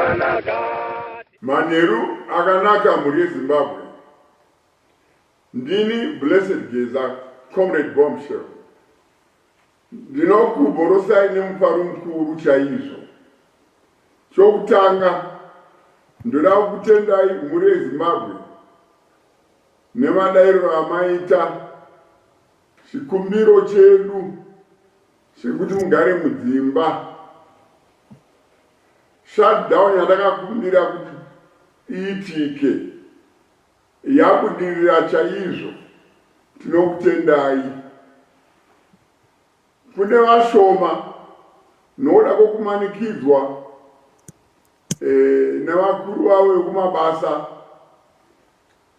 akanaka. Manheru akanaka mhuri yeZimbabwe. Ndini Blessed Geza, Comrade Bombshell. Ndinokubhorosai nemufaro mukuru chaizvo. Chokutanga, ndoda kukutendai mhuri yeZimbabwe nemadairiro amaita chikumbiro chedu chekuti mugare mudzimba. Shutdown yandakakumbira kuti iitike yabudirira chaizvo, tinokutendai. Kune vashoma nokuda kwokumanikidzwa eh, nevakuru vavo vekumabasa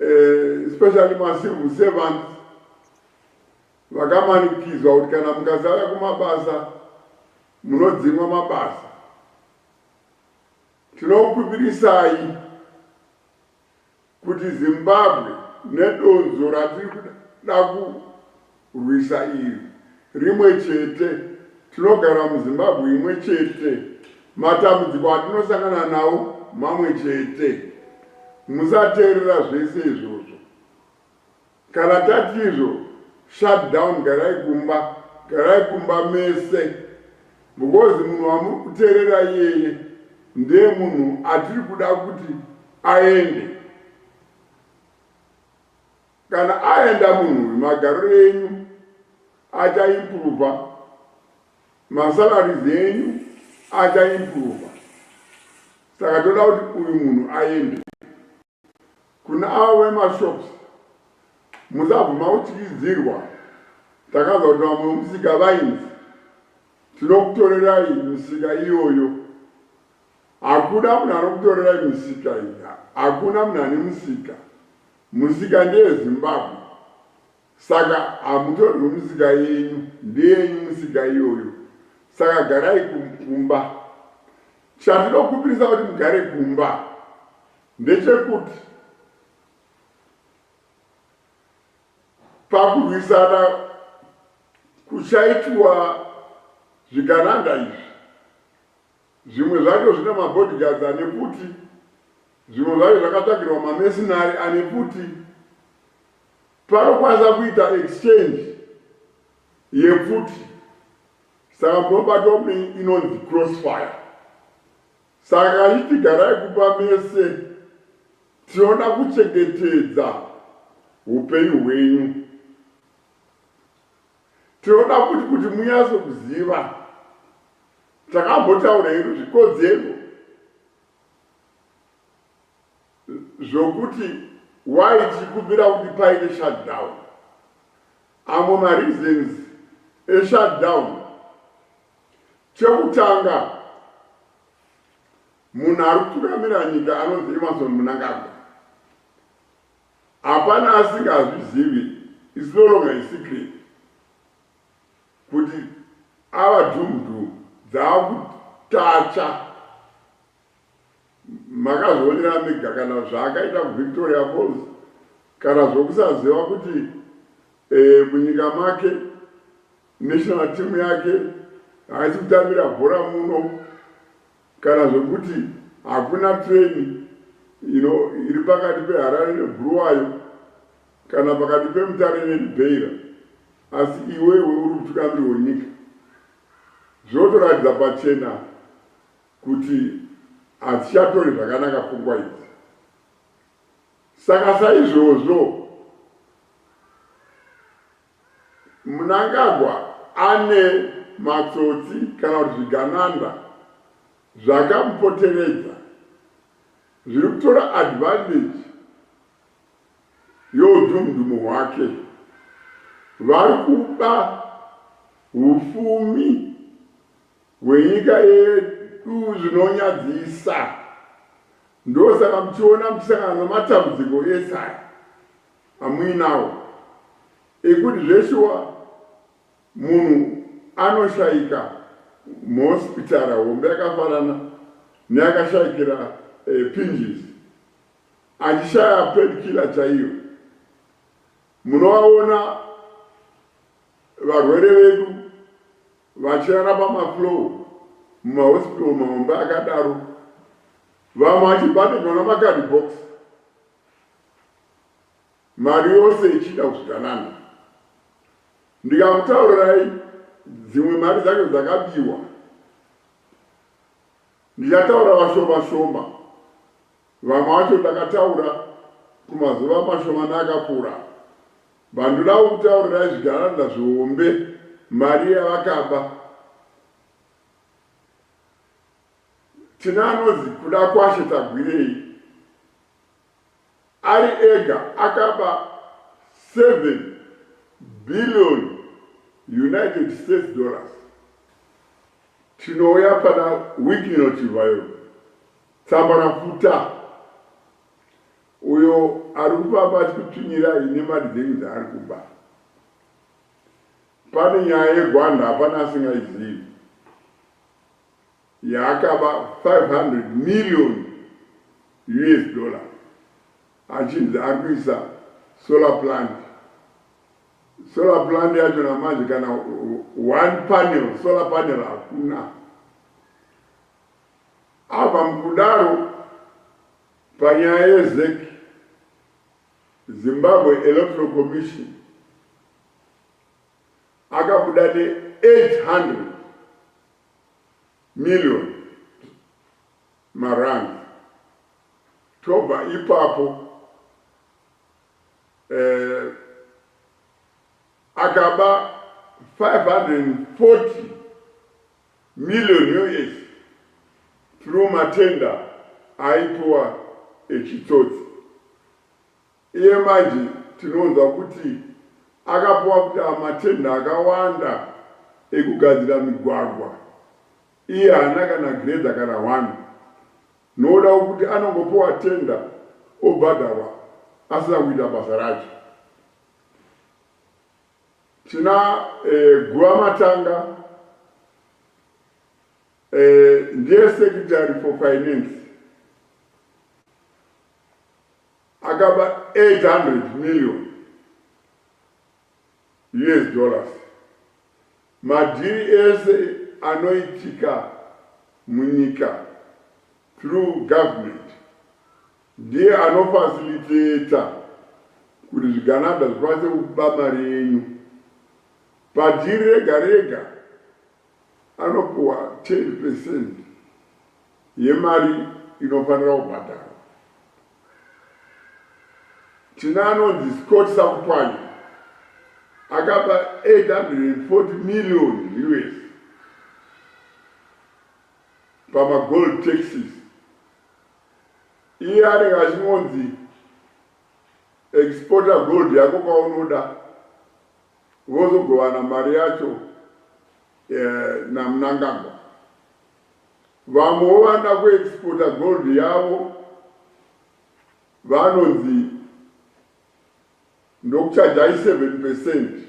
eh, especially macivil servants vakamanikidzwa kuti kana mukasauya kumabasa munodzimwa mabasa. Tinokukumbirisai kuti Zimbabwe nedonzvo ratiri kuda kurwisa iri rimwe chete. Tinogara muZimbabwe imwe chete, matambudziko atinosangana nawo mamwe chete. Musateerera zvese izvozvo. Kana tati izvo shut down garai kumba, garai kumba mese because munhu wamuri kuteerera iyeye ndiye munhu atiri kuda kuti aende. Kana aenda munhu uyu magariro enyu achaimprova, masalaries enyu achaimprova. Saka toda kuti uyu munhu aende. Kuna avo vemashops musabvuma kutyidzirwa takanzwa kuti vamwe vemusika vainzi tinokutorerai misika iyoyo. Hakuna munhu anokutorerai misika iyi, hakuna munhu ane musika. Musika ndeyeZimbabwe saka hamutorwi misika yenyu, ndeyenyu misika iyoyo. Saka garai kumba. Chatinokumbirisa kuti mugare kumba ndechekuti pakurwisana kuchaitwa zvigananda izvi, zvimwe zvacho zvine mabodyguards ane pfuti, zvimwe zvacho zvakatsvagirwa mamercenary ane pfuti, panokwanisa kuita exchange yepfuti, saka munobatwa mune inonzi crossfire. Saka iti garai kumba mese tinoda kuchengetedza hupenyu hwenyu. Tinoda kuti kuti munyatso kuziva takambotaura hedu zvikodzero zvokuti why tichikumbira kuti paite shutdown. Amwe mareasons eshutdown Chekutanga, munhu ari kutungamira nyika anonzi Emmerson Mnangagwa. Hapana asingazvizivi, it's no longer a secret kuti ava dhumdhum dzaakutacha. Makazvionera mega kana zvaakaita kuVictoria Falls kana zvokusaziva kuti eh, munyika make National team yake haisi kutambira bhora muno kana zvekuti hakuna train you know, iri pakati peHarare neBhuruwayo kana pakati peMutare neRibeira, asi iwewe uri mutungamiri wenyika. Zvinotoratidza pachena kuti hadzichatori zvakanaka pfungwa idzi. Saka saizvozvo Mnangagwa ane matsotsi kana kuti zvigananda zvakamupoteredza zviri kutora advantage youdhumudhumu hwake. Vari kuba hupfumi hwenyika yedu zvinonyadzisa. Ndosaka muchiona muchisangana nematambudziko ese aya amuinawo ekuti zveshuwa munhu anoshaika muhospitara hombe yakafanana neakashaikira eh, pinjis achishaya painkiller chaiyo. Munovaona varwere vedu vachirara pamaflow mumahospital mahombe akadaro. Vamwe vachibhadharwa namakadhi box, mari yose ichiita kuzvigananda. Ndikakutaurirai dzimwe mari dzacho dzakabiwa, ndichataura vashoma shoma. Vamwe vacho ndakataura kumazuva mashomani akapfuura. Vandoda kukutaurirai zvigananda zvihombe mari yavakaba. Tine anonzi Kudakwashe Tagwirei ari ega akaba 7 billion United States dollars. Tinouya pana Wicknell Chivayo Tsambarafuta uyo ari kufamba achikutsvinyirai nemari dzenyu dzaari kuba. Pane nyaya yeGwanda hapana asingaizivi yaakaba 500 million US dollar achinzi ari kuisa solar plant. Solar plant yacho namanje kana one panel, solar panel hakuna. Abva mukudaro panyaya yeZEC, Zimbabwe Electoral Commission, akabuda ne-800 million marand. Tobva ipapo eh, akaba 540 million US through matender aipiwa echitsotsi. Iye manje tinonzwa kuti akapiwa kuti amatender akawanda ekugadzira migwagwa, iye haana kana grader kana one. Noda kuti anongopiwa tender obhadharwa asina kuita basa racho. Tina Guvamatanga ndiye secretary for finance akaba 800 million US dollars. Madhiri ese anoitika munyika through government ndiye anofacilitata kuti zvigananda zvikwanise kuba mari yenyu. Padhiri rega rega anopuwa 10% yemari inofanira kubhadharwa. Tina anonzi Scott Sakupwanya akaba 840 million US pamagold taxes. Iye anenge achingonzi exporta gold yako kwaunoda, vozogovana mari yacho naMnangagwa. Vamwewo vanoda kuexporta gold yavo vanonzi ndokuchajai 7%,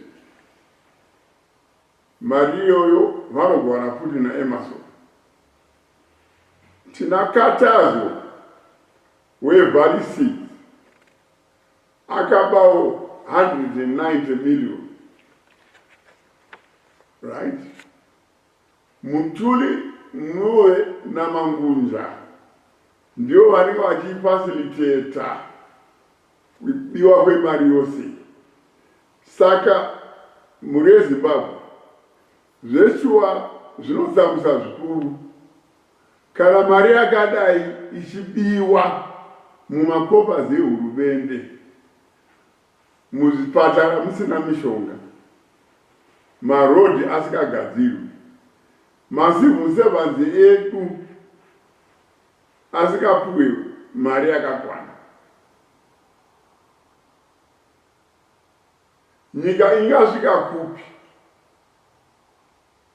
mari iyoyo vanogovana futi naEmerson. Tina Katazo weValley Seeds akabawo 190 million, right? Mutuli Ncube naMangunja ndivo vanenge vachifacilitata kubiwa kwemari yose. Saka mhuri yeZimbabwe, zveshuwa zvinotsamwisa zvikuru kana mari yakadai ichibiwa mumakofazi ehurumende, muzvipatara musina mishonga, marodhi asikagadzirwi, macivil servants edu asikapuwe mari yakakwana. Nyika ingasvika kupi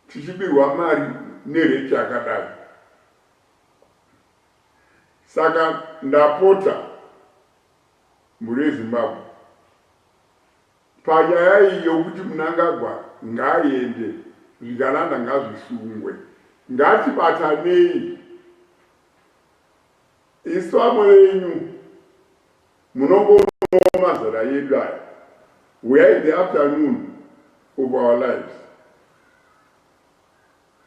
tichibirwa mari nerate yakadai? Saka ndapota mhuri yeZimbabwe, panyaya iyi yokuti Mnangagwa ngaaende, zvigananda ngazvisungwe, ngatibatanei isu vamwe venyu munongonowo mazera edu aya. We are in the afternoon of our lives.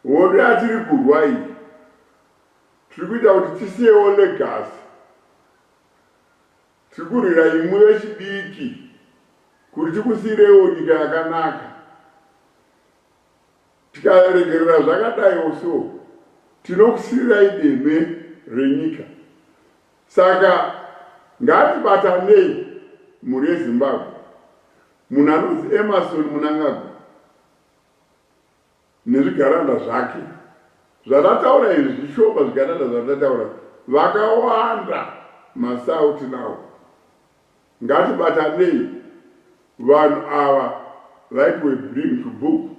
Hondo yatiri kurwa iyi Tiri kuita kuti tisiyewo legacy. Tiri kurwira imwi vechidiki kuti tikusiireiwo nyika yakanaka. Tikaregerera zvakadaiwo so tinokusiirai deme renyika. Saka ngatibatanei mhuri yeZimbabwe. Munhu anonzi Emmerson Mnangagwa nezvigaranda zvake zvatataura izvi zvishoma zvigaranda zvatataura vakawanda masau tinawo ngatibatanei vanhu ava vaitwe bring to book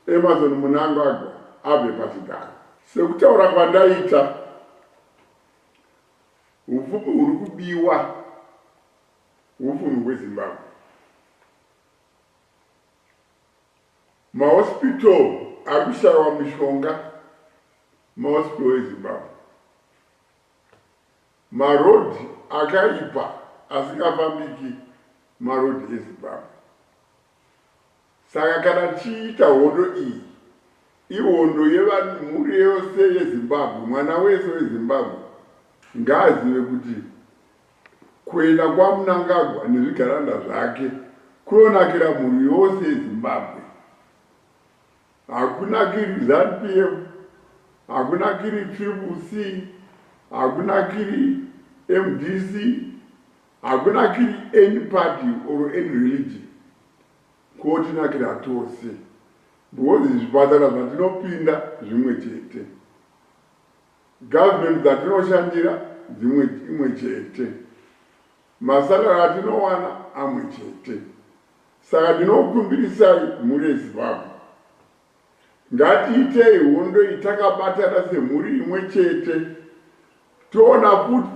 Emmerson Mnangagwa abve pachigaro. Sekutaura kwandaita hupfumi huri kubiwa hupfumi hweZimbabwe. Mahospital ari kushaiwa mishonga mahospital eZimbabwe. Maroad akaipa asingafambiki maroad eZimbabwe. Saka kana tichiita hondo iyi, ihondo yemhuri yose yeZimbabwe, mwana wese weZimbabwe ngaazive kuti kuenda kwaMnangagwa nezvigaranda zvake kunonakira mhuri yose yeZimbabwe. Hakunakiri Zanu-PF, hakunakiri Triple C, hakunakiri MDC, hakunakiri any party or any religion. Kotinakira tose because zvipatara zvatinopinda zvimwe chete, government dzatinoshandira dzimwe imwe chete, masalary atinowana amwe chete. Saka ndinokumbirisai mhuri yeZimbabwe, ngatiitei hondo iyi takabatana semhuri imwe chete, toona futi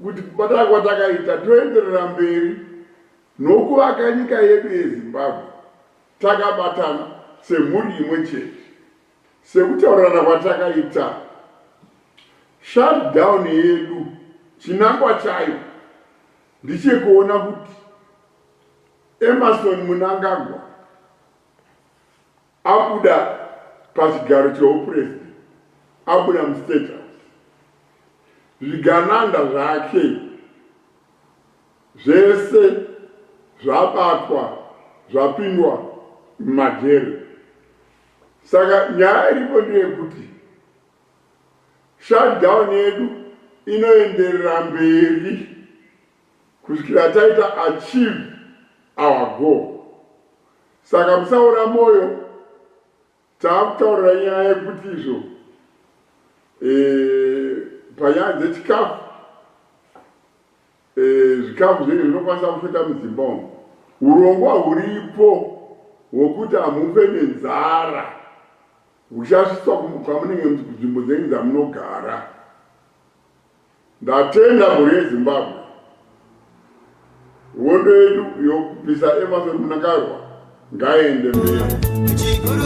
kuti kubatana kwatakaita toenderera mberi nokuvaka nyika yedu yeZimbabwe takabatana semhuri imwe chete. Sekutaurirana kwatakaita, shutdown yedu chinangwa chayo ndechekuona kuti Emmerson Mnangagwa abuda pachigaro cheupresident, abuda muState House, zvigananda zvake zvese zvabatwa zvapindwa mumajeri. Saka nyaya iripo ndeyekuti shutdown yedu inoenderera mberi kusvikira taita achieve our goal. Saka musaora moyo, taakutaurira nyaya yekuti izvo panyaya dzechikafu, zvikafu zvenyu zvinokwanisa kufeta mudzimba umu. Urongwa huripo hwokuti hamufe nenzara, huchasvitswa kwamunenge kunzvimbo dzenyu dzamunogara. Ndatenda mhuri yeZimbabwe. Hondo yedu yokubvisa Emmerson Mnangagwa ngaiende mberi.